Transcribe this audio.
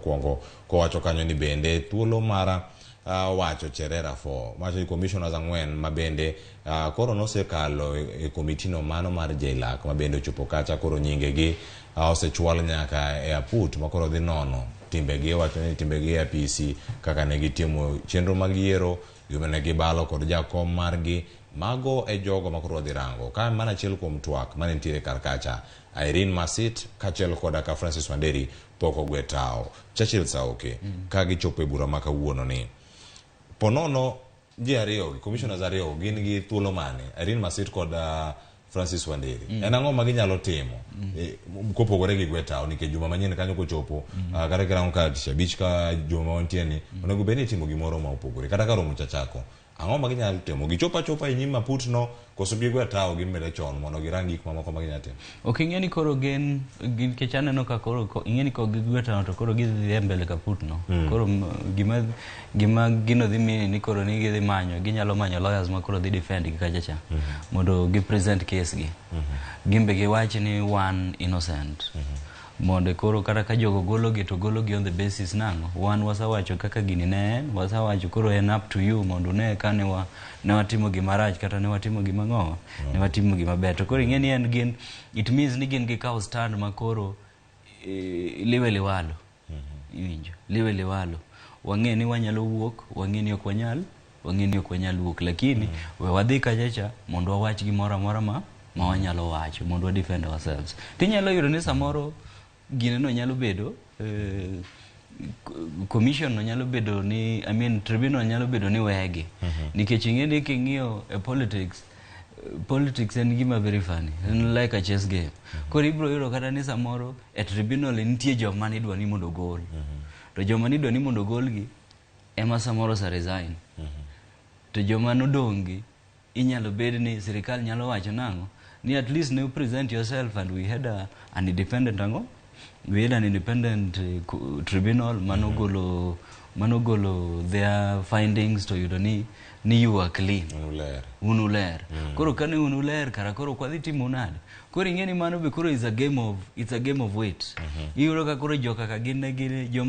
mokwongo kowacho kanyo ni bende thuolo mar wacho Cherera 4 wacho ni commissioners ang'wen ma bende koro nosekalo e komitino mano mar JLAC ma bende ochopo kacha koro nyingegi osechwal nyaka e aput ma koro dhi nono timbegi wacho ni timbegi e apisi kaka ne gitimo chenro mag yiero gima ne gibalo kod jakom margi mago e jogo ma koro wadhi rango ka mana achiel kuom twak mane nitiere kar kacha Irene Masit kaachiel koda ka Francis Wanderi pok ogwe tawo Churchill Saoke ka gichopo e bura ma kawuono ni ponono ji ariyo commissioners ariyo gin gi thuolo mane Irene Masit kod Francis Wanderi en ang'o ma ginyalo timo kopogore gi gwe tawo nikech juma manyien kanyo kochopo kata kirango ka tich abich ka juma ma wantie ni onego bed ni itimo gimoro ma opogore kata ka romo chachako ang'o ma ginyalo timo gichopo achopa e nyim aput no koso gigwe tawo gimede chon mondo girang gik mamoko ma ginyalo timo Ok ing'e ni koro gin nikech aneno ka koro ing'e ni kok gigwe tawo to koro gidhi e mbele kaput no. Koro gima gino dhi mini ni koro ni gidhi manyo ginyalo manyo lawyers ma koro dhi defend gi kacha cha mondo gi present case gi. Gin be giwach ni wan innocent. Mondo koro kata ka jogo gologi to gologi on the basis nang'o wan wasewacho kaka gini ne en wasewacho koro en up to you mondo une ka ne wa ne watimo gima rach kata ne watimo gima ng'o ne watimo gima ber to koro ing'e ni en gin it means ni gin gikawo stand ma koro liwe liwalo iwinjo liwe liwalo wang'e ni wanyalo wuok wang'e ni ok wanyal wang'e ni ok wanyal wuok lakini we wadhi kacha cha mondo wawach gimoro amora ma wanyalo wacho mondo wa defend ourselves tinyalo yudo ni samoro gine no nyalo bedo commission no nyalo bedo ni I mean tribunal nyalo bedo ni wegi nikech ing'e ni king'iyo e politics politics en gima very funny en like a chess game koro ibiro yudo kata ni samoro e tribunal nitie joma nidwa ni mondo ogol to joma nidwa ni mondo ogolgi ema samoro ose resign to joma nodong' gi inyalo bed ni sirikal nyalo wacho nang'o ni at least ne present yourself and we had an independent ang'o we had an independent tribunal manogolo their findings to yudo ni you are clean. Uler. Un uler. Koro kane un uler kara koro ok wadhi timo nade koro ing'e ni mano be koro is a game of it's a game of weight iyudo ka koro joka ka gin ne gin joma